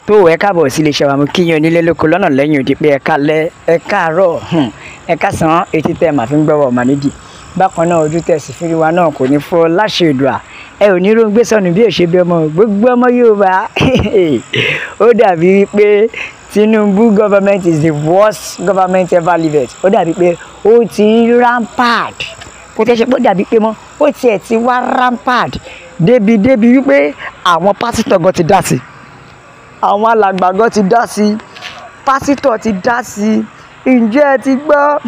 Tó ẹ káàbọ̀ sí iléeṣẹ́ wa, mo kí yín onílé lóko lọ́nà lẹ́yìn òdì pé ẹ káalẹ́, ẹ káàárọ̀, ẹ káàsán. Etí tẹ́ màá fi ń gbọ́wọ́ mà nídìí. Bákan náà, ojú tẹ́ sì fi rí wa náà kò ní fọ́ láṣẹ Èdùà. Ẹ ò ní róńgbé sọnù bí èṣe bí ọmọ gbogbo ọmọ Yorùbá. Ó dàbí wípé Tinubu government is the worst government ever lived. Ó dàbí pé ó ti rampant. Kò tẹ́ ṣe pé ó dàbí pé mọ́, ó tiẹ̀ ti wá rampant débi débi wípé àwọn pásítọ̀ gan ti dá sí, àwọn alàgbà gan ti dá sí, pásítọ̀ ti dá sí. Ǹjẹ́ ẹ ti gbọ́?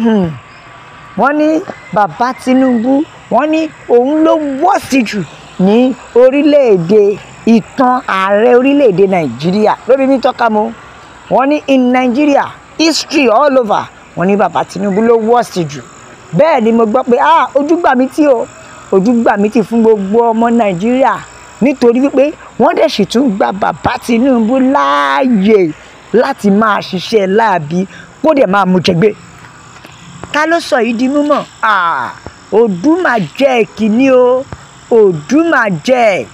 Wọ́n ní bàbá Tinubu, wọ́n ní òun ló worst jù ní orílẹ̀-èdè, ìtàn ààrẹ orílẹ̀-èdè Nàìjíríà lóbi mi tọ́ka mọ́. Wọ́n ní in Nigeria history all over, wọ́n ní bàbá Tinubu ló worst jù. Bẹ́ẹ̀ ni mo gbọ́ pé, ah, ojú gbà mí tí o, ojú gbà mí tì fún gbogbo ọmọ Nàìjíríà, nítorí wípé wọ́n dẹ̀ sì tún gba bàbá Tinubu láàyè láti máa ṣiṣẹ́ láabi, kó dẹ̀ máa mú jẹgbẹ́. Ká ló sọ yìí di mímọ̀? Odumajek kìíní o, Odumajek.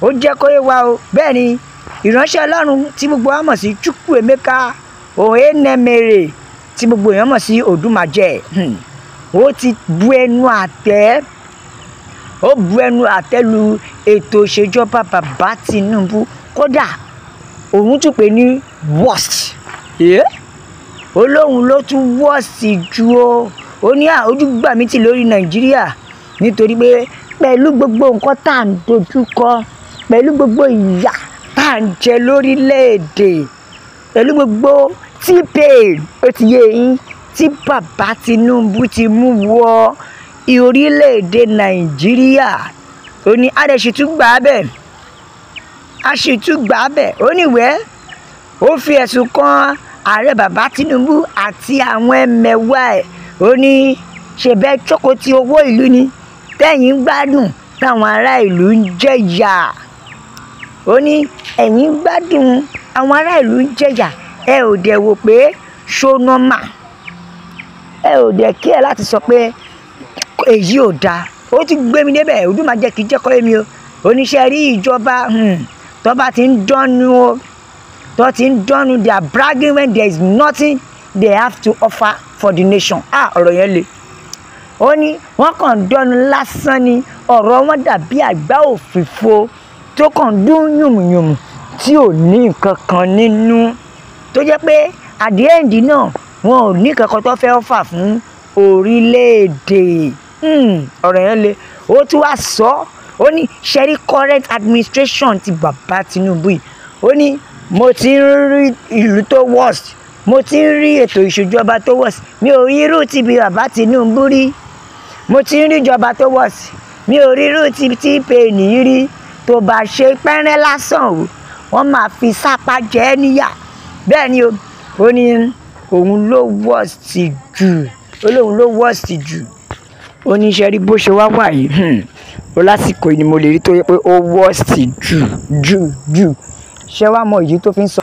Ó jẹ́ kó yé wa o. Bẹ́ẹ̀ ni ìránṣẹ́ Ọlọ́run tí gbogbo wa mọ̀ sí Chukwuemeka Ohienemere, tí gbogbo èèyàn mọ̀ sí Odumajek, ó ti bu ẹnu àtẹ́, ó bu ẹnu àtẹ́ lu ètò ìṣèjọba bàbá Tinubu. Kódà òun tún pè ní worst. Yeah? Ó lóun ló tún worst jù o. Ó ní ojú gbà mí tì lórí Nàìjíríà, nítorí pé pẹ̀lú gbogbo nǹkan tá à ń dojú kọ, pẹ̀lú gbogbo ìyà tá à ń jẹ lórílẹ̀‐èdè, pẹ̀lú gbogbo T-Pain, ó ti yé yín, tí bàbá Tinubu ti mú wọ orílẹ̀‐èdè Nàìjíríà, ó ní a dẹ̀ sì tún gbà á bẹ́ẹ̀, a sì tún gbà á bẹ́ẹ̀. Ó ní ìwẹ́ ó fi ẹ̀sùn kan ààrẹ bàbá Tinubu àti àwọn ẹmẹ̀wà ẹ̀. Ó ní ṣe bẹ́ẹ̀ jókòó ti owó ìlú ni tẹ́yìn ń gbádùn, táwọn ará ìlú ń jẹ̀yà. Ó ní ẹ̀yin ń gbádùn, àwọn ará ìlú ń jẹ̀yà. Ẹ ò dẹ̀ wò pé ṣó normal, ẹ ò dẹ̀ kí ẹ láti sọ pé èyí ò dáa. Ó ti gbé mi débẹ̀. Odumajek kì í jẹ́ kọ́ èmi o. Oníṣẹ́ rí ìjọba tó bá ti ń dánú o, tó ti ń dánú, they are bragging when there is nothing they have to offer for the nation. Ah, ọ̀rọ̀ yẹn le. Ó ní wọ́n kàn ń dánú lásán ni, ọ̀rọ̀ wọn dàbí àgbá òfìfo tó kàn dún yùmùyùmù tí ò ní nǹkan kan nínú, tó jẹ́ pé at the end náà, wọn ò ní nǹkan kan tó fẹ́ offer fún orílẹ̀-èdè. Ọ̀rọ̀ yẹn le. Ó tún wá sọ, ó ní ṣẹ́rí current administration ti bàbá Tinubu yìí, ó ní mo ti ń rí ìlú tó worst, mo ti ń rí ètò ìṣèjọba tó worst, mi ò rí irú ti bí bàbá Tinubu rí. Mo ti ń rí ìjọba tó worst, mi ò rí irú ti T-Pain yìí rí. Tó bá ṣe pẹ́rẹ́ lásán o, wọ́n máa fi sápá jẹ ẹ́ níyà. Bẹ́ẹ̀ ni o. Ó ní òun ló worst jù, ó lóun ló worst jù. Ó ní ṣe rí bó ṣe wá wà yìí, ó lásìkò yìí ni mo lè rí tó yẹ pé ó worst jù jù jù. Ṣé wàá mọ ìdí tó fi ń sọ?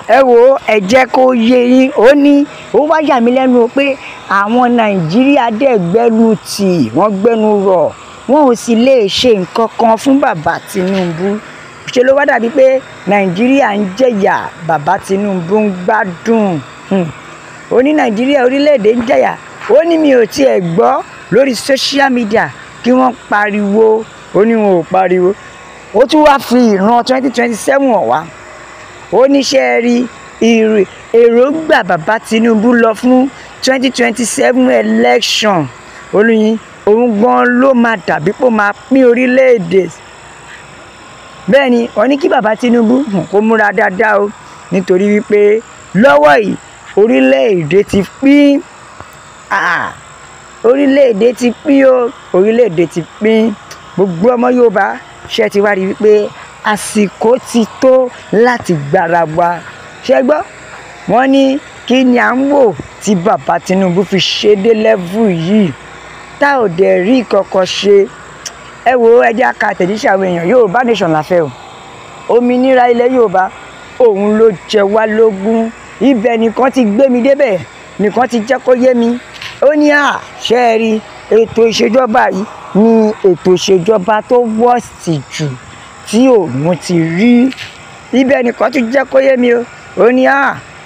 Ẹ wo, ẹ jẹ́ kó yé yín. Ó ní ó wá yà mí lẹ́nu o pé àwọn Nàìjíríà dẹ̀ gbẹ́nu tì, wọ́n gbẹ́nu rọ̀, wọn ò sì lè ṣe nǹkan kan fún bàbá Tinubu. Ṣe ló wá dàbí pé Nàìjíríà ń jẹ̀yà, bàbá Tinubu ń gbádùn. Ó ní Nàìjíríà, orílẹ̀-èdè ń jẹ̀yà. Ó ní mi ò tiẹ̀ gbọ́ lórí social media kí wọ́n pariwo. Ó ní wọn ò pariwo. Ó tún wá fi ìran 2027 hàn wá. Ó ní ṣe rí èròǹgbà bàbá Tinubu lọ fún 2027 election, ó ní òun gan ló máa dàbí pé ó máa pín orílẹ̀-èdè. Bẹ́ẹ̀ ni wọ́n ní kí bàbá Tinubu kó múra dáadáa o, nítorí wípé lọ́wọ́ yìí, orílẹ̀-èdè ti pín. Orílẹ̀-èdè ti pín o, orílẹ̀-èdè ti pín. Gbogbo ọmọ Yorùbá, ṣe ti wá rí wípé àsìkò ti tó láti gbára wa? Ṣe gbọ́, wọ́n ní kí ni à ń wò tí bàbá Tinubu fi ṣe dé level yìí tá ò dẹ̀ rí kankan ṣe? Ẹ wo, ẹ jẹ́ ká àtẹ̀jíṣẹ́ àwọn èèyàn. Yorùbá nation la fẹ́ o. Òmìnira ilẹ̀ Yorùbá, òun ló jẹ wá lógún. Ibẹ̀ nìkan ti gbé mi débẹ̀, nìkan ti jẹ́ kó yé mi. Ó ní à ṣe é rí ètò ìṣèjọba yìí ní ètò ìṣèjọba tó worst jù tí òun ti rí. Ibẹ̀ nìkan tún jẹ́ kó yé mi o. Ó ní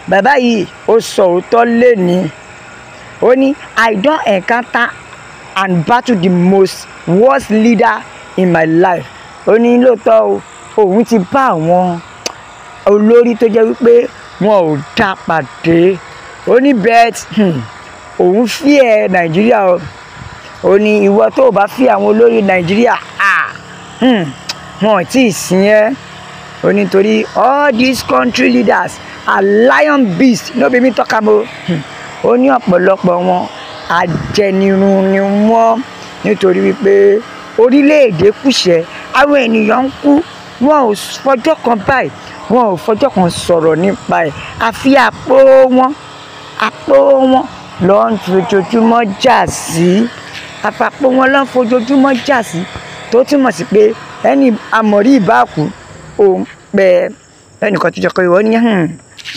bàbá yìí ó sọ òótọ́ lẹ́ni. Ó ní, "I don encounter and battle the most worst leader in my life." Ó ní lóòótọ́ o, òun ti bá àwọn olórí tó jẹ́ wípé wọn ò dá pàdé. Ó ní bet òun fear Nàìjíríà o. Ó ní ìwọ tó o bá fi àwọn olórí Nàìjíríà, wọn ò tí ì sin ẹ́. Ó ní torí all these country leaders are lion beasts, no be me talk am o. Ó ní ọ̀pọ̀lọpọ̀ wọn ajẹnirun ni wọ́n, nítorí wípé orílẹ̀-èdè kùsẹ̀, àwọn ènìyàn ń kú, wọn ò fọjọ́ kan báyìí, wọn ò fọjọ́ kan sọ̀rọ̀ nípa ẹ̀, àfi àpò wọn, àpò wọn ló ń fojoojúmọ́ jà sí, àpapọ̀ wọn ló ń fojoojúmọ́ jà sí, tó túmọ̀ sí pé ẹni amọ̀rí ìbáàkú òun pẹ́. Ẹnìkan tó jẹ́ pé wọ́n ní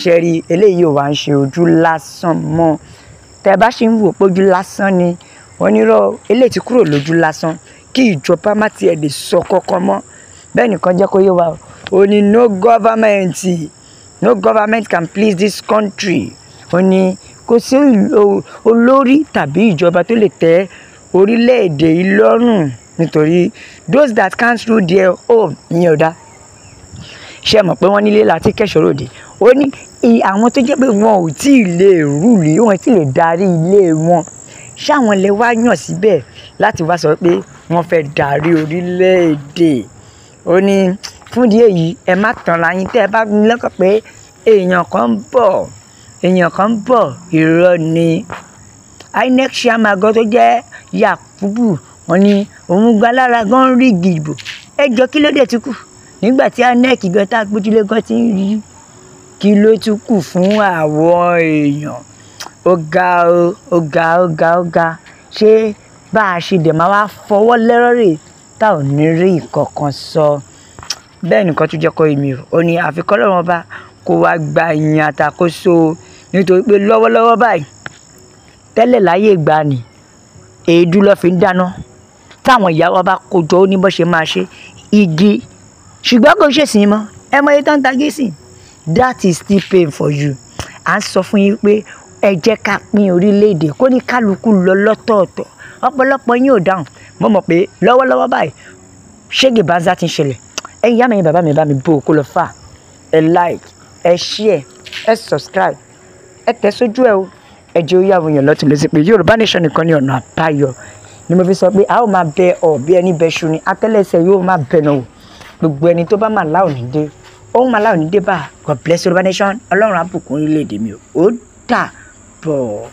ṣe rí eléyìí ò wá ń ṣe ojú lásán mọ́. Tẹ́ bá ṣe ń wò pé ojú lásán ni, wọ́n ní rọ́ eléyìí ti kúrò lójú lásán, kí ìjọba má tiẹ̀ lè sọ kankan mọ́. Bẹ́ẹ̀ nìkan jẹ́ kó yé wa, ó ní no government can please this country. Ó ní kò sí olórí tàbí ìjọba tó lè tẹ́ orílẹ̀-èdè yìí lọ́rùn, nítorí those that can't rule their own, ìyẹn ò dáa. Ṣé ẹ mọ̀ pé wọ́n nílé láti kẹ́sọ̀ọ́ ròde? Ó ní àwọn tó jẹ́ pé wọn ò tí ì lè rule, wọn ò tí ì lè darí ilé wọn, ṣáwọn lè wá yàn síbẹ̀ láti wá sọ pé wọ́n fẹ́ darí orílẹ̀-èdè? Ó ní fún ìdí èyí, ẹ má tanra yín. Tẹ́ ẹ bá ní lọ́kàn pé èèyàn kan ń bọ̀, èèyàn kan ń bọ̀, irọ́ ni. INEC chairman gan tó jẹ́ Yakubu, wọ́n ní òun gba lára gan rig ìbò. Ẹ jọ, kí ló dé tí kù nígbà tí INEC gan tá a gbójúlé gan ti ń rí? Kí ló tún kù fún àwọn èèyàn? Ó ga o, ó ga, ó ga, ó ga. Ṣé bá a ṣe dẹ̀ máa wá fọwọ́ lẹ́rọ̀ rè tá ò ní rí nǹkan kan sọ? Bẹ́ẹ̀ nìkan tún jẹ́ kó èmi o. Ó ní àfi k'Ọlọ́run Ọba kó wá gba ìyìn àtàkóso, nítorí pé lọ́wọ́lọ́wọ́ báyìí, tẹ́lẹ̀ láyé ìgbàanì, èédú ló fi ń dáná táwọn ìyá wa bá kó jọ, ó ní bó ṣe máa ṣe igi, ṣùgbọ́n kò ṣèṣìn mọ́. Ẹ mọ iye tó ń ta gíìsì. That is still pain for you. À ń sọ fún yín pé ẹ jẹ́ ká pín orílẹ̀-èdè, kó ní kálukú lọ lọ́tọ̀ọ̀tọ̀. Ọ̀pọ̀lọpọ̀ yín ò dáhùn. Mo mọ̀ pé lọ́wọ́lọ́wọ́ báyìí, ṣége banza ti ń ṣẹlẹ̀. Ẹ̀yin ìyá mi, bàbá mi, bá mi bó o kó lọ fà. Ẹ like, ẹ share, ẹ subscribe, ẹ tẹ̀ sójú ẹ o. Ẹ jẹ́ ó yá àwọn èèyàn lọ́tún lọ́sí pé Yorùbá Nation nìkan ní ọ̀nà àbáyọ ni mo fi sọ pé a ó máa bẹ ọ bí ẹni bẹ ṣu ni, atẹ́lẹsẹ̀ yóò máa bẹ̀ náà wò. Gbogbo ẹni tó bá máa láò ní dé, òun máa láò ní dé bá. God bless Yorùbá Nation. Ọlọ́run á bùkún orílẹ̀-èdè mi o. Ó dà bọ̀.